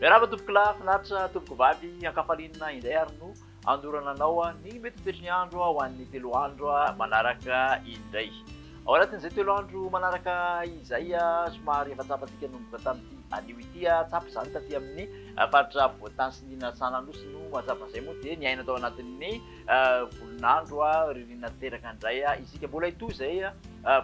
Miarahaba tompokolahy, finaritra tompokovavy, ankafaliana indray ary no andorana anao ny mety ho toetry ny andro ho an'ny telo andro manaraka indray. Ao anatin'izay telo andro manaraka izay, somary efa tsapantsika nanomboka tamin'ity anio ity, tsapa izany taty amin'ny faritra afovoan-tany sy ny Nosy no mahatsapa an'izay moa dia niaina tao anatin'ny volon'andro ririnina teraka indray isika. Mbola hitohy izay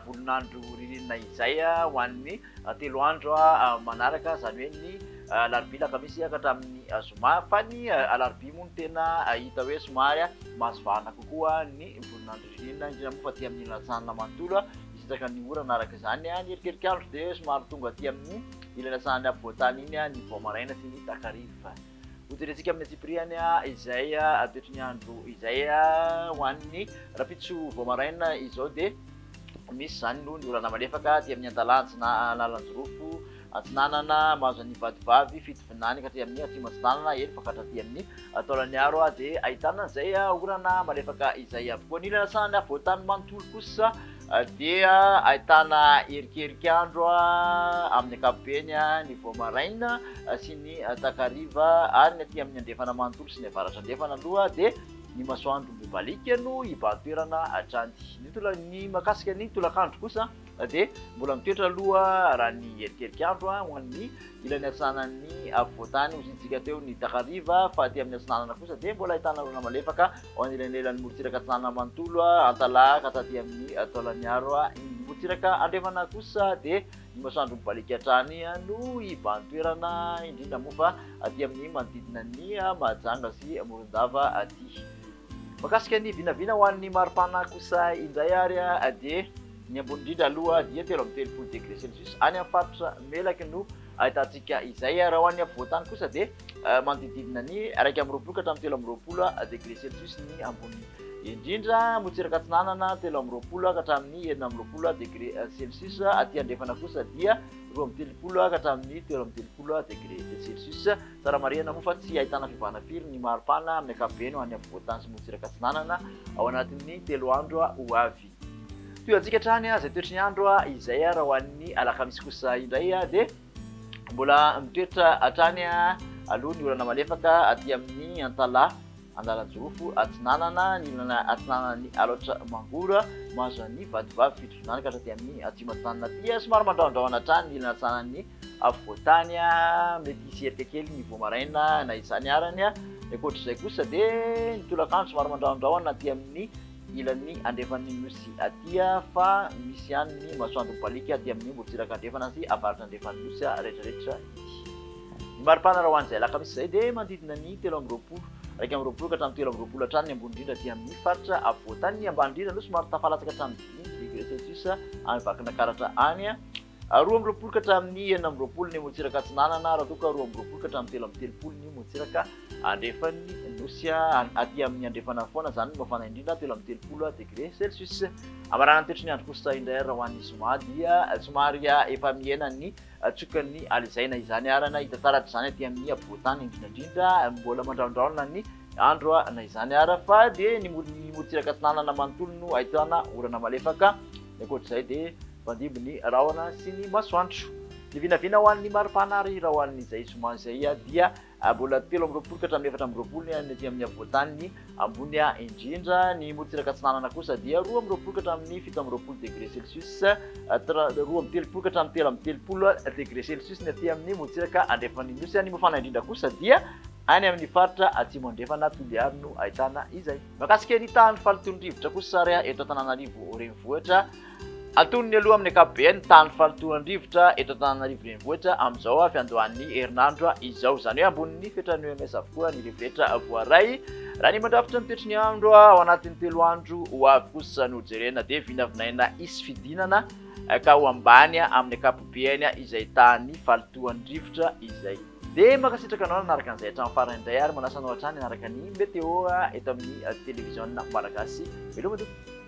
volon'andro ririnina izay ho an'ny telo andro manaraka, izany hoe ny alarobia, alakamisy ka hatramin'ny zoma, fa ny alarobia moa no tena hita hoe somary mahazo vahana kokoa ny volon'andro ririnina, indrindra moa fa aty amin'ny ilany manontolo hisitraka ny orana araka izany. Ny erikerik'andro dia somary tonga aty amin'ny ilany atsinanan'ny afovoan-tany iny ny vao maraina sy ny takariva. Hojerentsika amin'ny antsipiriany izay toetry ny andro izay ho an'ny rahampitso vao maraina izao dia misy izany no ny orana malefaka aty amin'ny Antalaha, Analanjirofo, Atsinanana, mahazo an'i Vatovavy, Fitovinany ka hatrety amin'ny Atsimo Atsinanana, eny fa ka hatraty amin'ny Taolagnaro dia ahitana an'izay orana malefaka izay avokoa. Ny ilany atsinanan'ny afovoan-tany manontolo kosa dia ahitana erikerik'andro amin'ny ankapobeny ny vao maraina sy ny takariva ary ny aty amin'ny andrefana manontolo sy ny avaratra andrefana aloha dia ny masoandro mibaliaka no hibahan-toerana hatrany. Ny tola- ny mahakasika ny tolakandro kosa dia mbola mitoetra aloha raha ny erikerik'andro ho an'ny ilany atsinanan'ny afovoan-tany hoy isika teo ny takariva fa aty amin'ny atsinanana kosa dia mbola ahitana orana malefaka ao anelanelan'ny morontsiraka atsinanana manontolo Antalaha ka hatraty amin'ny Taolagnaro. Ny morontsiraka andrefana kosa dia ny masoandro mibaliaka hatrany no hibahan-toerana indrindra moa fa aty amin'ny manodidina ny Mahajanga sy Morondava aty. Mahakasika ny vinavina ho an'ny maripana kosa indray ary dia ny ambony indrindra aloha dia 33 degré celsius any amin'ny faritra Melaky no ahitantsika izay. Raha ho an'ny afovoan-tany kosa dia manodididina ny 21 ka hatramin'ny 23 degré celsius ny ambony indrindra. Morontsiraka atsinanana 23 ka hatramin'ny 26 degré celsius. Aty andrefana kosa dia 32 ka hatramin'ny 33 degré celsius. Tsara marihana moa fa tsy ahitana fiovana firy ny maripana amin'ny ankapobeny ho an'ny afovoan-tany sy morontsiraka atsinanana ao anatin'ny telo andro ho avy. Tohiantsika hatrany izay toetry ny andro izay raha ho an'ny alakamisy kosa indray dia mbola mitoetra hatrany aloha ny orana malefaka aty amin'ny Antalaha. Analanjirofo Atsinanana, ny ilana atsinanan'ny Alaotra Mangoro, mahazo an'i Vatovavy Fitovinany ka hatraty amin'ny Atsimo Atsinanana aty. Somary mandrahondrahona hatrany ny ilana atsinanan'ny afovoan-tany, mety hisy herika kely ny vao maraina na izany arany. Ny ankoatr'izay kosa dia ny tolakandro somary mandrahondrahona aty amin'ny ilany andrefan'ny Nosy aty fa misy ihany ny masoandro mibaliaka aty amin'ny morontsiraka andrefana sy avaratra andrefan'ny Nosy rehetrarehetra ity. Ny maripana raha ho an'izay alakamisy izay dia manodidina ny 23, 21 ka hatramin'ny 23 hatrany ny ambony indrindra aty amin'ny faritra afovoan-tany. Ny ambany indrindra aloha somary tafalatsaka hatramin'ny dimy degré celsius any Vakinankaratra any. 22 ka hatramin'ny 26 ny morontsiraka atsinanana raha toa ka 22 ka hatramin'ny 33 ny morontsiraka andrefan'ny Nosy. Aty amin'ny andrefana foana izany no mafana indrindra, 33 degré celsius. Hamarana ny toetry ny andro kosa indray raha ho an'ny zoma dia somary efa mihena ny Tsokan'ny alizaina izany ary na hita taratra izany aty amin'ny afovoan-tany indrindra indrindra mbola mandrahondrahona ny andro na izany ary fa dia ny morontsiraka atsinanana manontolo no ahitana orana malefaka. Ny ankoatr'izay dia mpandimby ny rahona sy ny masoandro. Ny vinavina ho an'ny maripana ary raha ho an'izay zoma izay dia Mbola 23 ka hatramin'ny 24 ny aty amin'ny afovoan-tany ambony indrindra. Ny morontsiraka atsinanana kosa dia 22 ka hatramin'ny 27 degré celsius, 32 ka hatramin'ny 33 degré celsius ny aty amin'ny morontsiraka andrefan'ny Nosy. Ny mafana indrindra kosa dia any amin'ny faritra atsimo andrefana Toliary no ahitana izay. Mahakasika ny tahan'ny fahalotoan'ny rivotra kosa ary eto Antananarivo renivohitra, Antonony aloha amin'ny ankapobeny ny tahan'ny fahalotoan-drivotra eto Antananarivo Renivohitra amin'izao fiandohan'ny herinandro izao. Izany hoe ambonin'ny fetran'ny OMS avokoa ny rivotra voaray. Raha ny mandrafitra ny toetry ny andro ao anatin'ny telo andro ho avy kosa no jerena dia vinavinaina hisy fidinana ka ho ambany amin'ny ankapobeny izay tahan'ny fahalotoan-drivotra izay. Dia mankasitraka anao nanaraka an'izay hatramin'ny farany indray ary manasa anao hatrany hanaraka ny Météo eto amin'ny televiziona malagasy. Veloma tompoko.